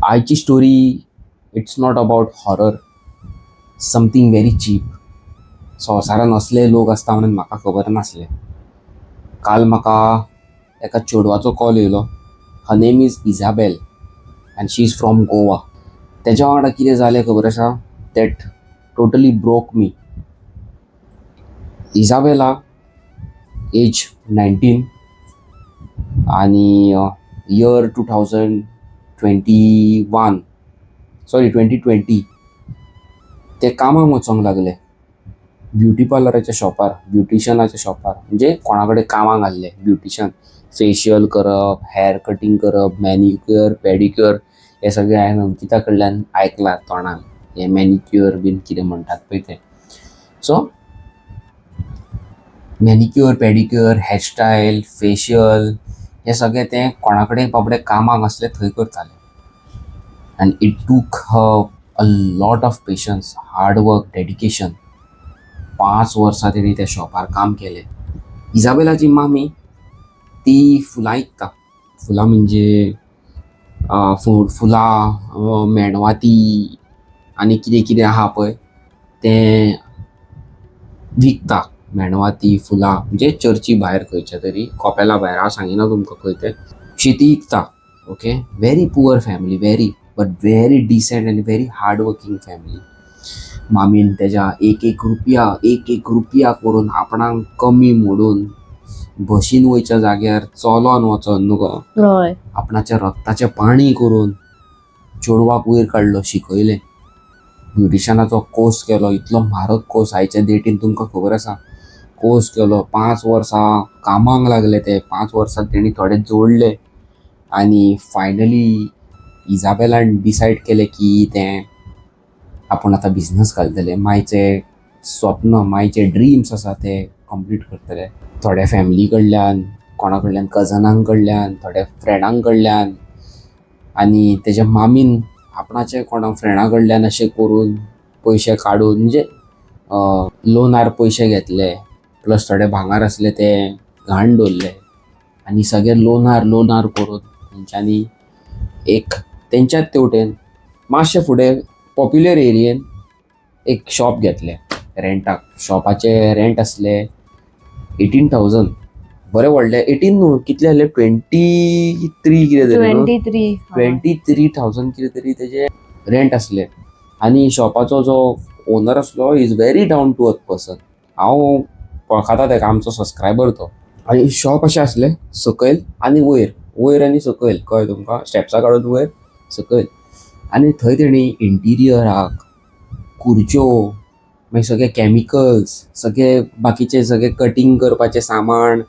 आयची story, it's not about horror, something very cheap. संवसारान असले लोक आसता म्हणून म्हाका खबर नासलें. काल म्हाका एका चेडवाचो कॉल येयलो. Her name is Isabel and she is from Goa. तेज्या वांगडा कितें जालें खबर आसा? That totally broke me. Isabella age 19 आणि year 2021, sorry, 2020, ते कामाक वचोंक लागले ब्युटी पार्लराच्या शॉपार, ब्युटिशनाच्या शॉपार. म्हणजे कोणा कडेन कामाक घाल्ले ब्युटिशन, फेशियल करप, हेअर कटींग करप, मॅनिक्युअर, पेडिक्युअर. हे सगळें हांवें अंकिता कडल्यान आयकलां तोंडान, हे मॅनिक्युअर बीन कितें म्हणटात पळय तें. So manicure, pedicure, hairstyle, facial हे सगळें तें कोणा कडेन बाबडे कामाक आसले थंय करताले. And it took a lot of patience, hard work, dedication. 5 वर्सां तेणी त्या शॉपार काम केलें. इजाबेलाची मामी ती फुलां विकता. फुलां म्हणजे फुलां, मेणवाती आनी कितें कितें आहा पळय तें विकता. मेणवाती, फुलां, म्हणजे चर्ची भायर खंयच्या तरी कोपेला भायर, हांव सांगिना तुमकां खंय तें. शेती विकता. Okay, very poor family, very, but very decent and very hard working family. मामीन तेज्या एक एक रुपया, एक एक रुपया करून, आपणाक कमी मोडून, बशीन वयच्या जाग्यार चलोन वचोन न्हू गो, आपणाच्या रक्ताचें पाणी करून चेडवाक वयर काडलो, शिकयलें, ब्युटिशनाचो कोर्स केलो. इतलो म्हारग कोर्स आयच्या डेटीन, तुमकां खबर आसा. कोर्स केलो, 5 वर्सां कामाक लागले ते. 5 वर्सां तेणी थोडे जोडले आनी फायनली इजाबेलान डिसायड केलें की तें आपूण आतां बिजनस घालतलें, मायचें स्वप्न, मायचे ड्रिम्स आसा ते कंप्लीट करतले. थोड्या फॅमिली कडल्यान, कोणा कडल्यान, कजनां कडल्यान, थोड्या फ्रेंडां कडल्यान आनी तेज्या मामीन आपणाचे कोणा फ्रेंडा कडल्यान अशें करून पयशे काडून, म्हणजे लोनार पयशे घेतले, प्लस थोडे भांगर आसले ते घाण दवरले आनी सगळे लोनार लोनार करून तेंच्यांनी एक तेंच्याच तेवटेन मातशें फुडें पॉप्युलर एरियेन एक शॉप घेतलें रेंटाक. शॉपाचें रेंट आसलें 18,000. बरें व्हडलें. 18 न्हू, कितले आसले, 23 कितें तरी न्हू? 23. 23,000 कितें तरी तेजे रेंट आसले. आनी शॉपाचो जो ओनर आसलो is very down to earth person. हांव वळखता तेका, आमचो सबस्क्रायबर तो. आनी शॉप अशें आसलें, सकयल आनी वयर, वयर आनी सकयल, कळ्ळें तुमकां? स्टेप्सां काडून वयर सकयल. आनी थंय तेणी इंटिरियराक खुर्च्यो, मागीर सगळे कॅमिकल्स, सगळे बाकीचे सगळे कटींग करपाचें सामान,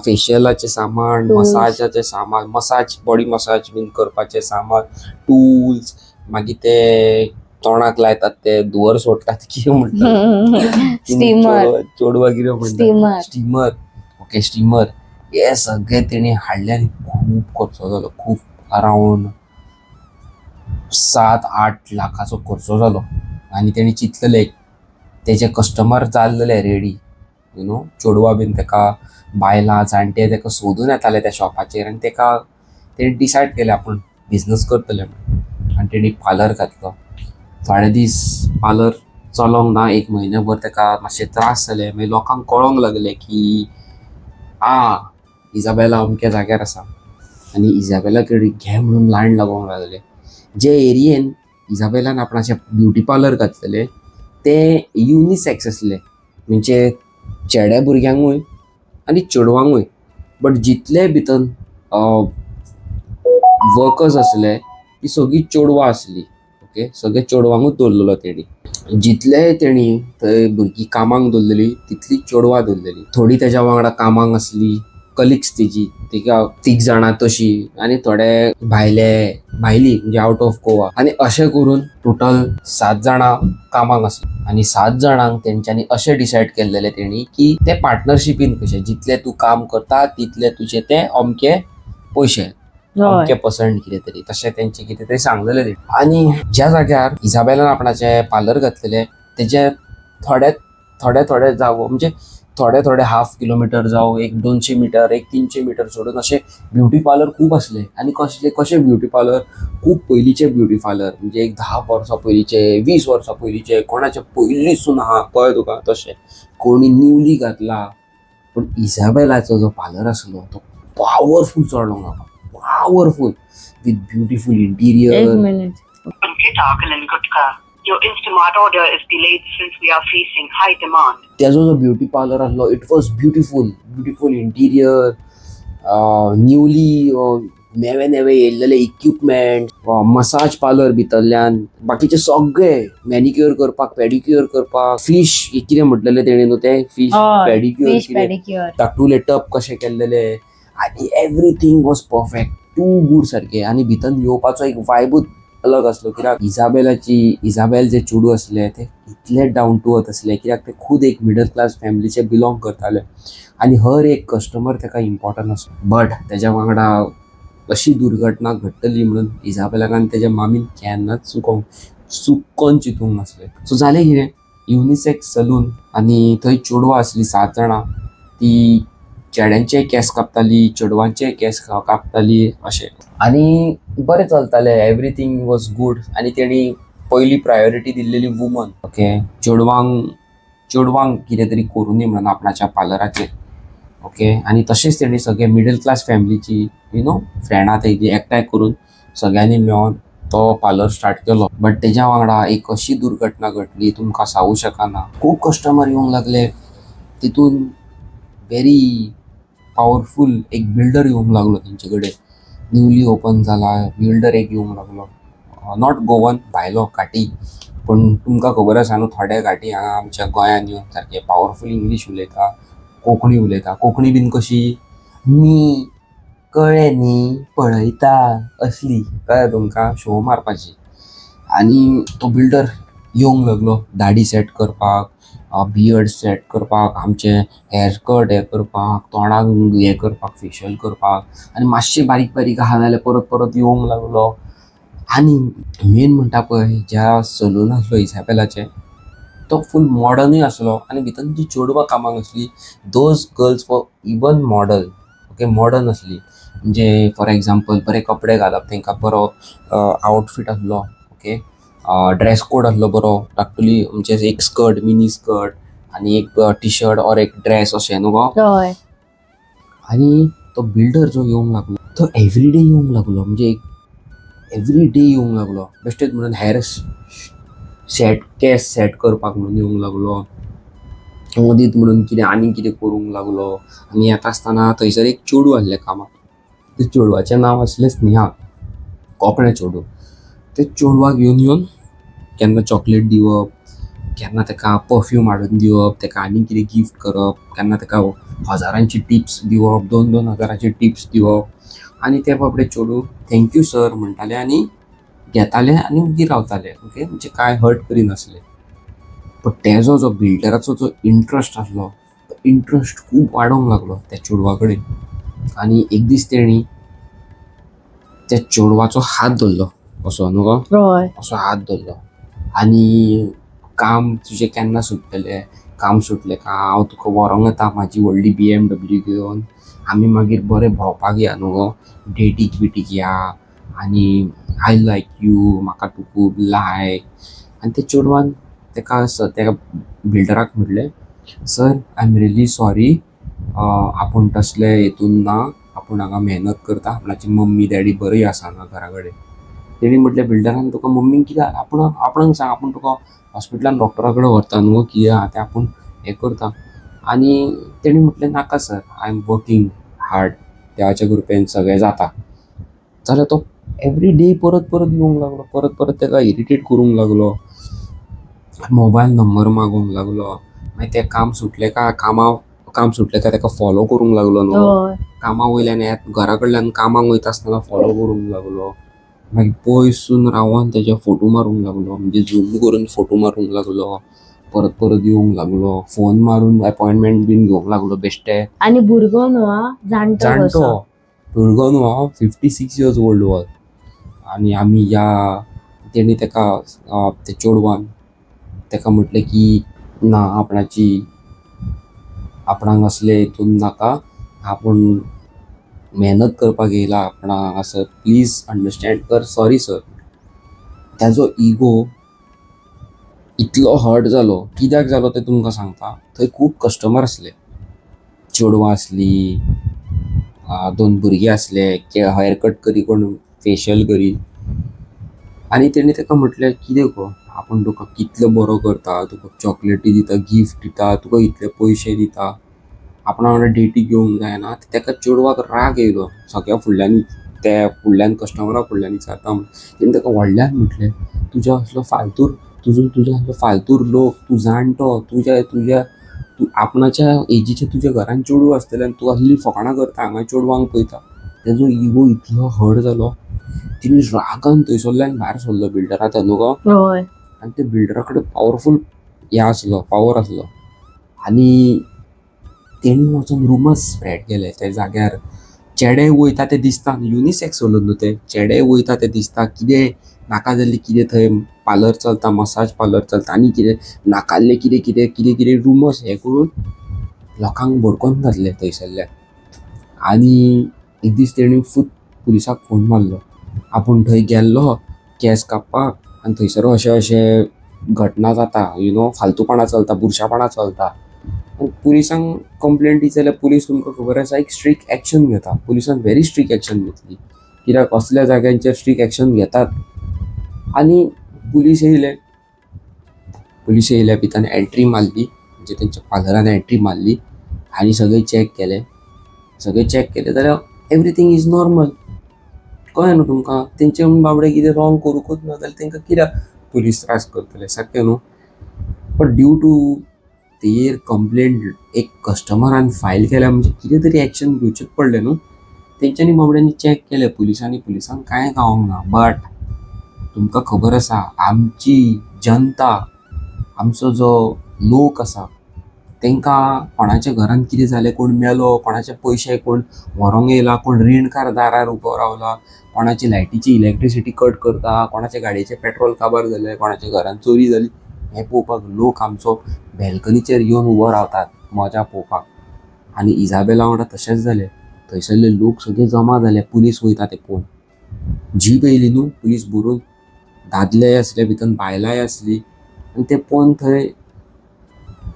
फेशियलाचें सामान, Tools. मसाजाचें सामान, मसाज, बॉडी मसाज बीन करपाचें सामान, टूल्स, मागीर ते तोंडाक लायतात ते धुंवर सोडटात, कितें म्हणटात? स्टीमर. चेडवां कितें म्हणटात? स्टीमर. Steamer, okay, steamer. हे सगळे तेणी हाडले आनी खूब खर्चो जालो, खूब. अरावंड 7-8 लाखाचो खर्चो जालो. आनी तेणी चिंतलेलें, तेजे कस्टमर जाल्लेले रेडी, you know, चेडवां बीन तेका, बायलां जाणटे तेका सोदून येताले त्या शॉपाचेर. आनी तेका तेणी डिसायड केलें आपूण बिजनस करतले म्हण. आनी तेणी पार्लर घातलो. थोडे दीस पार्लर चलोंक ना. एक म्हयनोभर तेका मातशे त्रास जाले. मागीर लोकांक कळोंक लागलें की आ इजाबेला अमक्या जाग्यार आसा आनी इजाबेला कडेन घे म्हणून लायन लागोंक लागले. जे एरियेन इजाबेलान आपणाचें ब्युटी पार्लर घातलेलें तें युनिसेक्स आसलें, म्हणजे चेड्या भुरग्यांकूय आनी चेडवांकूय. बट जितले भितर वर्कर्स आसले ती सगळीं चेडवां आसलीं. ओके, सगळे चेडवांकूच दवरलेलो तेणी. जितले तेणी थंय भुरगीं कामाक दवरलेली तितलीं चेडवां दवरलेली. थोडीं तेज्या वांगडा कामाक आसली, कलिग्स तेजी, तिका तीग जाणां तशीं आनी थोडे भायले, भायली म्हणजे आवट ऑफ गोवा. आनी अशें करून टोटल सात जाणां कामाक आसली. आनी सात जाणांक तेंच्यांनी अशें डिसायड केल्लेलें तेणी की ते पार्टनरशिपीन कशें, जितले तूं काम करता तितले तुजे ते अमके पयशे, अमके पर्संट कितें तरी, तशें तेंचे कितें तरी सांगलेलें तेणी. आनी ज्या जाग्यार इजाबेलान आपणाचें पार्लर घातलेलें तेजे थोडे थोडे थोडे जागो, म्हणजे थोडे थोडे हाफ किलोमिटर जावं एक 200 मिटर, एक 300 मिटर सोडून अशे ब्युटी पार्लर खूब आसले. आनी कसले कशे ब्युटी पार्लर, खूब पयलींचे ब्युटी पार्लर, म्हणजे एक 10 वर्सां पयलींचे, 20 वर्सां पयलींचे, कोणाचे पयलींसून आहा, कळ्ळें तुका, तशें कोणी न्यूली घातला. पूण इजाबेलाचो जो पार्लर आसलो तो पावरफूल चडलो म्हाका, पावरफूल विथ ब्युटिफूल एक interior. Minute. Gutka. Your Instamart order is delayed since we are facing high demand. त्याचो जो ब्युटी पार्लर आसलो, it was beautiful, beautiful interior, newly नेवे नेवे येयल्लेले इक्विपमेंट, मसाज पार्लर भितरल्यान, बाकीचे सगळे मॅनिक्युअर करपाक, पेडिक्युअर करपाक, फिश कितें म्हटलेलें तेणे न्हू तें फिश पेडिक्युअर, फिश कितें पेडिक्युअर. धाकटुले टब कशे केल्लेले आनी everything was perfect, too good सारकें. आनी भितर येवपाचो एक वायबूच अलग आसलो, कित्याक इजाबेलाची इजाबेल जे चेडूं आसलें तें इतलें डावन टू अर्थ आसलें, कित्याक ते खूद एक मिडल क्लास फॅमिलीचे बिलोंग करताले आनी हर एक कस्टमर ताका इम्पॉर्टंट आसलो. बट तेज्या वांगडा अशी दुर्घटना घडटली म्हणून इजाबेलाक आनी तेज्या मामीन केन्नाच चुकोंक चुकोन चिंतूंक नासलें. सो जालें कितें, युनिसेक्स सलून आनी थंय चेडवां आसलीं सात जाणां. ती चेड्यांचे केंस कापताली, चेडवांचे केंस कापताली अशें आनी बरें चलतालें, एवरीथींग वॉज गूड. आनी तेणी पयली प्रायोरिटी दिल्लेली वुमन, ओके, चेडवांक चेडवांक कितें तरी करूं दी म्हणून आपणाच्या पार्लराचेर, ओके. आनी तशेंच तेणी सगळे मिडल क्लास फॅमिलीची you know फ्रेंडां तेजी एकठांय करून सगळ्यांनी मेळोन तो पार्लर स्टार्ट केलो. बट तेज्या वांगडा एक अशी दुर्घटना घडली, तुमकां सांगू शकना. खूब कस्टमर येवंक लागले. तितून व्हेरी पावरफूल एक बिल्डर येवंक लागलो तेंचे कडेन. न्यूली ओपन जाला बिल्डर एक येवंक लागलो, not Goan, भायलो घाटी. पूण तुमकां खबर आसा न्हू, थोडे घाटी हांगा आमच्या गोंयान येवन सारके पावरफूल इंग्लीश उलयता, कोंकणी उलयता. कोंकणी बीन कशी न्ही, कळ्ळें न्ही, पळयता असली, कळ्ळें तुमकां, शो मारपाची. आनी तो बिल्डर येवंक लागलो दाडी सेट करपाक, बियर्ड सेट करपाक, आमचें हेअर कट हें करपाक, तोंडाक हें करपाक, फेशियल करपाक. आनी मातशें बारीक बारीक आहा जाल्यार परत परत येवंक लागलो. आनी मेन म्हणटा पळय, ज्या सलून आसलो इसाबेलाचें तो फूल मॉडर्नूय आसलो आनी भितर जी चेडवां कामाक आसली, those girls were even model, okay, modern आसली. म्हणजे फॉर एग्जाम्पल बरे कपडे घालप, तांकां बरो आवटफीट आसलो, ओके, ड्रेस कोड आसलो बरो धाकटुली, म्हणजे एक स्कर्ट, मिनी स्कर्ट आनी एक टी शर्ट ऑर एक ड्रेस अशें न्हू गो. हय. आनी तो बिल्डर जो येवंक लागलो तो एवरीडे येवंक लागलो, म्हणजे एवरी डे येवंक लागलो. बेश्टेच म्हणून हेअर सेट, केंस सेट करपाक म्हणून येवंक लागलो, मदींत म्हणून कितें आनी कितें करूंक लागलो. आनी येता आसतना थंयसर एक चेडूं आसलें कामाक. त्या चेडवाचें नांव आसलें स्नेहा, कोंकणें चेडूं. ते चेडवाक येवन येवन केन्ना चॉकलेट दिवप, केन्ना ताका परफ्यूम हाडून दिवप, ताका आनी कितें गिफ्ट करप, केन्ना ताका हजारांची टिप्स दिवप, दोन दोन हजाराची टिप्स दिवप. आनी ते बाबडे चेडूं thank you sir म्हणटाले आनी घेताले आनी ओगी रावताले, ओके, म्हणजे कांय हर्ट करिनासले. पण तेजो जो बिल्डराचो जो इंट्रस्ट आसलो तो इंट्रस्ट खूब वाडोंक लागलो त्या चेडवा कडेन. आनी एक दीस तेणी त्या चेडवाचो हात धरलो असो न्हू गो, हय. असो हात धरलो आनी काम तुजें केन्ना सुट्टलें, काम सुटलें काय हांव तुका व्हरोंक येता म्हाजी व्हडली BMW घेवन, आमी मागीर बरें भोंवपाक या न्हू गो, डेटीक बिटीक या आनी I like you, म्हाका तूं खूब लायक. आनी त्या चेडवान ताका ताका बिल्डराक म्हटलें, sir, I am really sorry, आपूण तसले हेतून ना, आपूण हांगा मेहनत करता, आपणाची मम्मी डॅडी बरी आसाना घरा कडेन. तेणी म्हटलें बिल्डरान, तुका मम्मीक कितें, आपूण आपणाक सांग, आपूण तुका हॉस्पिटलान डॉक्टरा कडेन व्हरता न्हू, कितें आहा तें आपूण हें करता. आनी तेणी म्हटलें, नाका sir, I am working hard, देवाच्या कृपेन सगळें जाता. जाल्यार तो एवरी डे परत परत येवंक लागलो, परत परत ताका इरिटेट करूंक लागलो, मोबायल नंबर मागूंक लागलो. मागीर तें काम सुटलें काय कामा काम सुटलें काय ताका फॉलो करूंक लागलो न्हू. कामा वयल्यान येत, घरा कडल्यान कामाक वयता आसतना फॉलो करूंक लागलो. मागीर पयसून रावन तेजे फोटो मारूंक लागलो, म्हणजे झूम करून फोटो मारूंक लागलो, परत परत येवंक लागलो, फोन मारून एपॉयंटमेंट बीन घेवंक लागलो बेश्टे. आनी भुरगो न्हू आ, जाणटो जाणटो कसो. भुरगो न्हू, 56 years old was. आनी आमी या तेणी ताका त्या चेडवान ताका म्हटलें की ना, आपणाची आपणाक असले हितून नाका, आपूण मेहनत करपाक येयला आपणा हांगासर, प्लीज अंडरस्टँड कर, सॉरी सर. ताजो इगो इतलो हर्ट जालो. कित्याक जालो तें तुमकां सांगता. थंय खूब कस्टमर आसले, चेडवां आसलीं, दोन भुरगे आसले, हेअर कट करी कोण फेशियल करी. आनी तेणी ताका म्हटलें, कितें गो, आपूण तुका कितलो बरो करता, तुका चॉकलेटी दिता, गिफ्ट दिता, तुका इतले पयशे दिता, आपणा वांगडा डेटीक येवंक जायना? ताका चेडवाक राग येयलो. सगळ्या फुडल्यान, त्या फुडल्यान कस्टमरा फुडल्यान विचारता म्हूण तेणी ताका व्हडल्यान म्हटलें, तुज्या असलो फालतूर, तुजो तुज्या असलो फालतूर लोक, तूं जाणटो, तुज्या तुज्या तूं आपणाच्या एजीचे तुज्या घरान चेडूं आसतलें आनी तूं असली फकाणां करता, हांगा चेडवांक पळयता. तेजो इगो इतलो हर्ट जालो, तिणी रागान थंयसरल्यान भायर सरलो. बिल्डर आतां न्हू गो. हय. आनी त्या बिल्डरा कडेन पावरफूल हें आसलो, पावर आसलो. आनी तेणी वचोन रुमर्स स्प्रेड केले त्या जाग्यार. चेडे वयता ते दिसता, युनिसेक्स सलून न्हू तें, चेडे वयता ते दिसता, कितें नाका जाल्लें कितें थंय पार्लर चलता, मसाज पार्लर चलता आनी कितें नाकाल्लें कितें कितें कितें कितें रुमर्स हें करून लोकांक भडकोवन घातले थंयसरल्या. आनी एक दीस तेणी फूत पुलिसाक फोन मारलो, आपूण थंय गेल्लो केंस कापपाक आनी थंयसर अशें अशें घटना जाता, you know, फालतूपणां चलता, बुरशापणां चलता. आनी पुलिसांक कंप्लेन दित जाल्यार पुलीस तुमकां खबर आसा एक स्ट्रीक एक्शन घेता. पुलिसान व्हेरी स्ट्रीक एक्शन घेतली, कित्याक असल्या जाग्यांचेर स्ट्रीक एक्शन घेतात. आनी पुलीस येयले. पुलीस येयल्या भितर एंट्री मारली, म्हणजे तेंच्या पार्लरान एंट्री मारली आनी सगळें चॅक केलें. सगळें चॅक केलें जाल्यार एवरीथींग is normal. कळ्ळें न्हू तुमकां? तेंचे बाबडे कितें रॉंग करूंकूच ना जाल्यार तांकां कित्याक पुलीस त्रास करतले, सारकें न्हू? But due to their complaint, एक कस्टमरान फायल केल्या म्हणजे कितें तरी एक्शन घेवचेंच पडलें न्हू. तेंच्यांनी बाबड्यांनी चॅक केलें पुलिसांनी, पुलिसांक कांय गावोंक ना. बट तुमकां खबर आसा, आमची जनता, आमचो जो लोक आसा, तांकां कोणाच्या घरान कितें जालें, कोण मेलो, कोणाचे पयशे कोण व्हरोंक येयला, कोण रिणकार दारार उबो रावला, कोणाची लायटीची इलेक्ट्रिसिटी कट करता, कोणाच्या गाडयेचें पेट्रोल काबार जालें, कोणाच्या घरान चोरी जाली, हें पळोवपाक लोक आमचो बॅल्कनीचेर येवन उबो रावतात मजा पळोवपाक. आनी इजाबेला वांगडा तशेंच जालें. थंयसरले लोक सगळे जमा जाले पुलीस वयता ते पळोवन. जीप येयली न्हू, पुलीस भरून, दादलेय आसले भितर, बायलांय आसली. आनी ते पळोवन थंय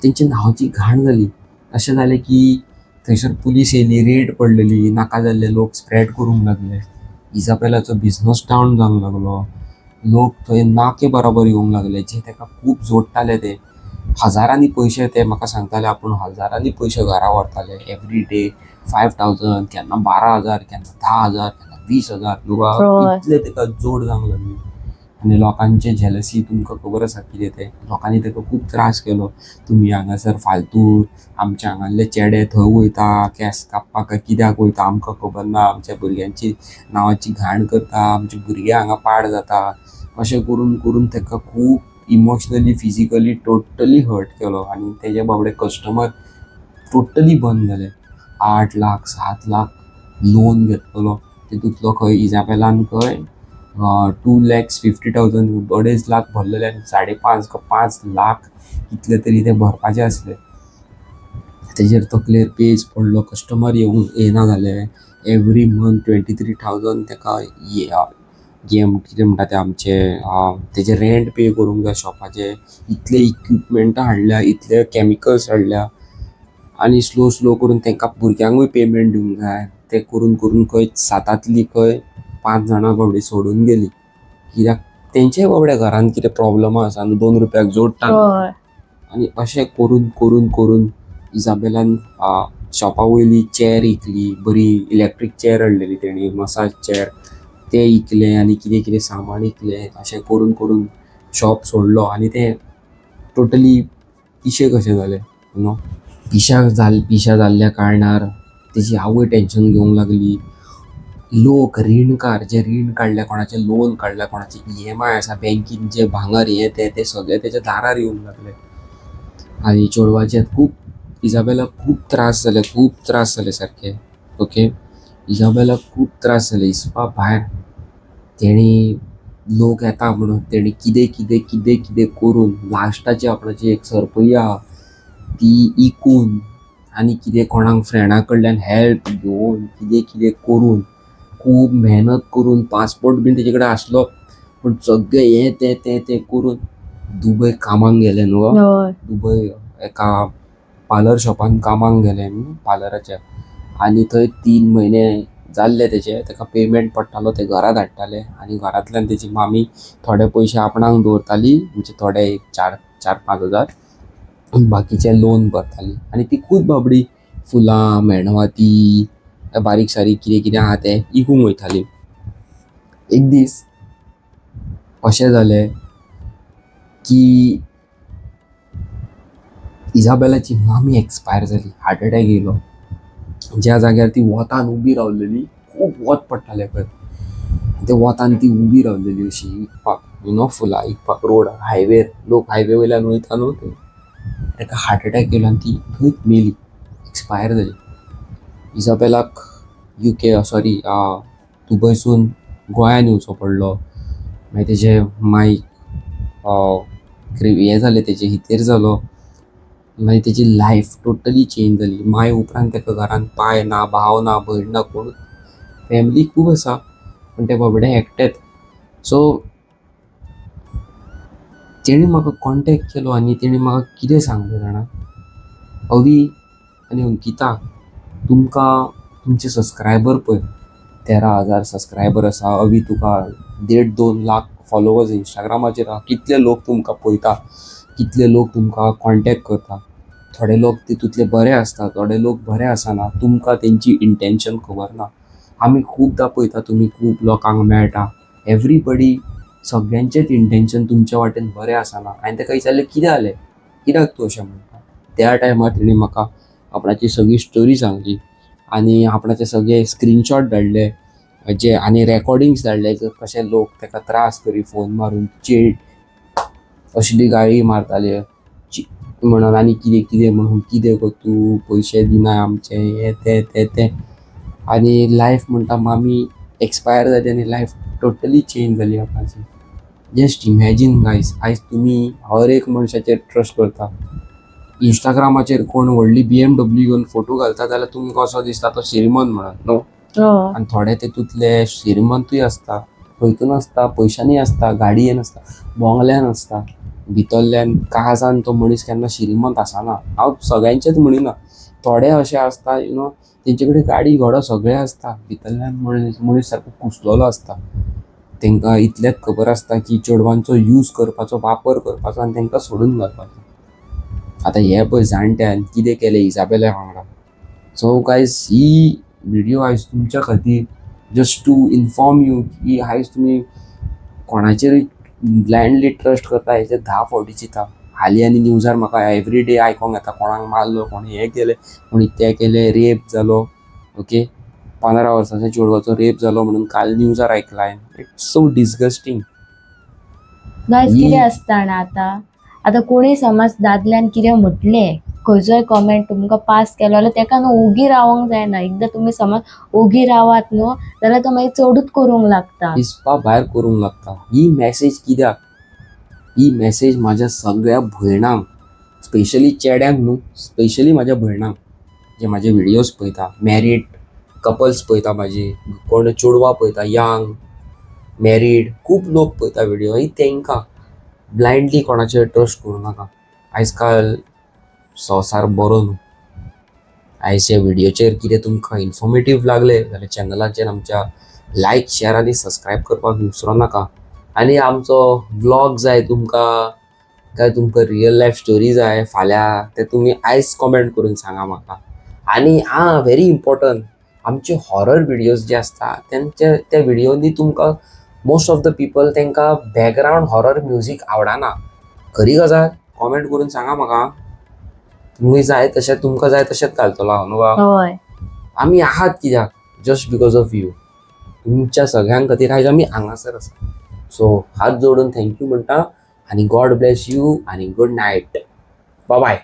तेंच्या नांवाची घाण जाली. अशें जालें की थंयसर पुलीस येयली, रेड पडलेली, नाका जाल्ले लोक स्प्रेड करूंक लागले. इजाबेलाचो बिजनस डावन जावंक लागलो. लोक थंय नाके बराबर येवंक लागले, जे ताका खूब जोडटाले ते हजारांनी पयशे. ते म्हाका सांगताले, आपूण हजारांनी पयशे घरा व्हरताले एवरी डे, 5,000, केन्ना 12,000, केन्ना 10,000, केन्ना 20,000. हय. इतले ताका जोड जावंक लागली. आनी लोकांचे जेलसी तुमकां खबर आसा कितें तें. लोकांनी ताका खूब त्रास केलो. तुमी हांगासर फालतू आमच्या हांगासरले चेडे थंय वयता केंस कापपाक काय कित्याक वयता आमकां खबर ना, आमच्या भुरग्यांची नांवाची घाण करता, आमचे भुरगे हांगा पाड जाता, अशें करून करून ताका खूब इमोशनली, फिजिकली टोटली हर्ट केलो. आनी तेजे बाबडे कस्टमर टोटली बंद जाले. 8 लाख, 7 लाख लोन घेतलेलो, तितूंतलो खंय इजाबेलान खंय 2,50,000, 2.5 लाख भरलेले आनी 5.5 का 5 लाख कितले तरी ते भरपाचे आसले. तेजेर तकलेर पेज पडलो. कस्टमर येवंक येयना जाले. एवरी मंथ 23,000 ताका गेम कितें म्हणटा ते आमचे तेजें रेंट पे करूंक जाय शॉपाचें. इतले इक्विपमेंटां हाडल्या, इतले कॅमिकल्स हाडल्या आनी स्लो स्लो करून तांकां भुरग्यांकूय पेमेंट दिवंक जाय. ते करून करून खंय सातांतली खंय पांच जाणां बाबडी सोडून गेली, कित्याक तेंच्याय बाबड्या घरान कितें प्रॉब्लमां आसा न्हू, 2 रुपयाक जोडटा न्हू. आनी अशें करून करून करून इजाबेलान शॉपा वयली चॅर इकली. बरी इलेक्ट्रीक चॅर हाडलेली तेणी, मसाज चॅर, ते इकले आनी कितें कितें सामान इकलें. अशें करून करून शॉप सोडलो आनी ते टोटली पिशे कशे जाले, you know. पिशा जाल्ल्या कारणार तेजी आवय टेंशन घेवंक लागली. लोक रिणकार जे रीण काडल्या, कोणाचें लोन काडल्या, कोणाचे ईएमआय आसा बँकीन, जे भांगर हें तें, ते सगळे तेच्या दारार येवंक लागले. आनी चेडवाचे खूब, इजाबेलाक खूब त्रास जाले, खूब त्रास जाले सारके. ओके, इजाबेलाक खूब त्रास जाले हिसपा भायर. तेणी लोक येता म्हणून तेणी कितें कितें कितें कितें करून लास्टाची आपणाची एक सरपळी आहा ती इकून आनी कितें कोणाक फ्रेंडा कडल्यान हेल्प घेवन कितें कितें करून खूब मेहनत करून, पासपोर्ट बीन तेजे कडेन आसलो, पूण सगळें हें तें तें तें करून दुबय कामाक गेलें न्हू गो. हय. दुबय एका पार्लर शॉपान कामाक गेलें पार्लराच्या, आनी थंय 3 म्हयने जाल्ले तेजे. ताका पेमेंट पडटालो ते घरा धाडटाले आनी घरांतल्यान तेजी मामी थोडे पयशे आपणाक दवरताली, म्हणजे थोडे एक 4-4-5 हजार, बाकीचे लोन भरताली. आनी ती खूब बाबडी फुलां, मेणवाती, बारीक सारीक कितें कितें आहा तें इकूंक वयताली. एक दीस अशें जालें की इजाबेलाची मामी एक्सपायर जाली. हार्ट अटॅक येयलो. ज्या जाग्यार ती वतान उबी रावलेली, खूब वत पडटालें पळय, ते वतान ती उबी रावलेली अशी विकपाक, you know फुलां विकपाक, रोड हायवेर, लोक हायवे वयल्यान वयता न्हू थंय. ताका हार्ट अटॅक येयलो आनी ती थंयच मेली, एक्सपायर जाली. इजाबेलाक युके, सॉरी, दुबयसून गोंयान येवचो पडलो. मागीर तेजे मायक हें जालें, तेजे हितेर जालो. मागीर तेजी लायफ टोटली चेंज जाली. माय उपरांत ताका घरान पाय ना, भाव ना, भयण ना, कोण. फॅमिली खूब आसा पूण ते बाबडे एकटेच. सो तेणी म्हाका कॉन्टेक्ट केलो आनी तेणी म्हाका कितें सांगलें जाणा, अवी आनी अंकिता, तुमकां तुमचे सबस्क्रायबर पळय, 13,000 सबस्क्रायबर आसा. अवी, तुका 1.5-2 लाख फॉलोवर्स इंस्टाग्रामाचेर आहा. कितले लोक तुमकां पळयता, कितले लोक तुमकां कॉन्टेक्ट करता. थोडे लोक तितूंतले बरे आसता, थोडे लोक बरे आसना. तुमकां तेंची इंटेन्शन खबर ना. आमी खुबदां पळयता, तुमी खूब लोकांक मेळटा. एवरीबडी, सगळ्यांचेच इंटेन्शन तुमच्या वाटेन बरें आसना. हांवें ताका विचारलें, कितें जालें, कित्याक तूं अशें म्हणटा? त्या टायमार तेणी म्हाका आपणाची सगळी स्टोरी सांगली आनी आपणाचे सगळे स्क्रिनशॉट धाडले जे आनी रेकॉर्डिंग्स धाडले, कशे लोक ताका त्रास करी, फोन मारून चेड असली गाळी मारताले म्हणून आनी कितें कितें म्हणून, कितें गो तूं पयशे दिना आमचे, हें तें तें तें. आनी लायफ म्हणटा, मामी एक्सपायर जाली आनी लायफ टोटली चेंज जाली आपणाची. जस्ट इमॅजीन गायज, आयज तुमी हर एक मनशाचेर ट्रस्ट करता. इंस्टाग्रामाचेर कोण व्हडली बीएमडब्ल्यू घेवन फोटो घालता जाल्यार तुमकां असो दिसता तो श्रीमंत म्हणून, न्हू? हय. आनी थोडे तेतूंतले श्रीमंतूय आसता, खंयतून आसता, पयशांनी आसता, गाडयेन आसता, बोंगल्यान आसता. भितरल्यान काळजान तो मनीस केन्ना श्रीमंत आसना. हांव सगळ्यांचेच म्हणिना, थोडे अशे आसता, you know तेंचे कडेन गाडी घोडो सगळें आसता, भितरल्यान मनीस मनीस सारको कुसलोलो आसता. तांकां इतलेंच खबर आसता की चेडवांचो यूज करपाचो, वापर करपाचो आनी तांकां सोडून घालपाचो. आतां हे पळय जाणट्यान कितें केलें इजाबेला वांगडा. सो गायज, ही व्हिडिओ आयज तुमच्या खातीर, जस्ट टू इन्फॉर्म you की आयज तुमी कोणाचेरूय ब्लायंडली ट्रस्ट करता हेचेर 10 फावटी चिंता. हालीं आनी न्यूजार म्हाका एवरी डे आयकोंक येता, कोणाक मारलो, कोणी हें केलें, कोणी तें केलें, रेप जालो. ओके, 15 वर्सांच्या चेडवाचो रेप जालो म्हणून काल न्यूजार आयकलां हांवें. It's so disgusting. गायज, कितें आसता ना, आतां आतां कोणूय समज दादल्यान कितें म्हटलें, खंयचोय कमेंट तुमकां पास केलो जाल्यार तेका न्हू ओगी रावंक जायना. एकदां तुमी समज ओगी रावात न्हू जाल्यार तो मागीर चडूच करूंक लागता. हिसपा भायर करूंक लागता. ही मॅसेज कित्याक, ही मॅसेज म्हाज्या सगळ्या भयणांक, स्पेशली चेड्यांक न्हू, स्पेशली म्हाज्या भयणांक जे म्हाजे व्हिडियोज पळयता, मॅरीड कपल्स पळयता म्हाजी, कोण चेडवां पळयता, यंग मॅरीड, खूब लोक पळयता व्हिडियो ही. तेंकां ब्लायंडली कोणाचेर ट्रस्ट करूं नाका. आयज काल संवसार बरो न्हू. आयज ह्या व्हिडियोचेर कितें तुमकां इन्फॉर्मेटीव लागलें जाल्यार चॅनलाचेर आमच्या लायक, शेअर आनी सबस्क्रायब करपाक विसरो नाका. आनी आमचो व्लॉग जाय तुमकां काय तुमकां रियल लायफ स्टोरी जाय फाल्यां, ते तुमी आयज कॉमेंट करून सांगा म्हाका. आनी आं, व्हेरी इम्पॉर्टंट, आमचे हॉरर व्हिडियोज जे आसता तेंचे, त्या व्हिडियोनी तुमकां मोस्ट ऑफ the people तांकां बॅकग्रावंड हॉरर म्युजीक आवडना. खरी गजाल, कॉमेंट करून सांगा म्हाका. तुमी जाय तशें, तुमकां जाय तशेंच घालतलो हांव, न्हू गा? हय. आमी आहात कित्याक? Just because of you. तुमच्या सगळ्यां खातीर आयज आमी हांगासर आसा. सो हात जोडून thank you म्हणटा आनी गॉड ब्लेस you आनी गुड नायट, बाय.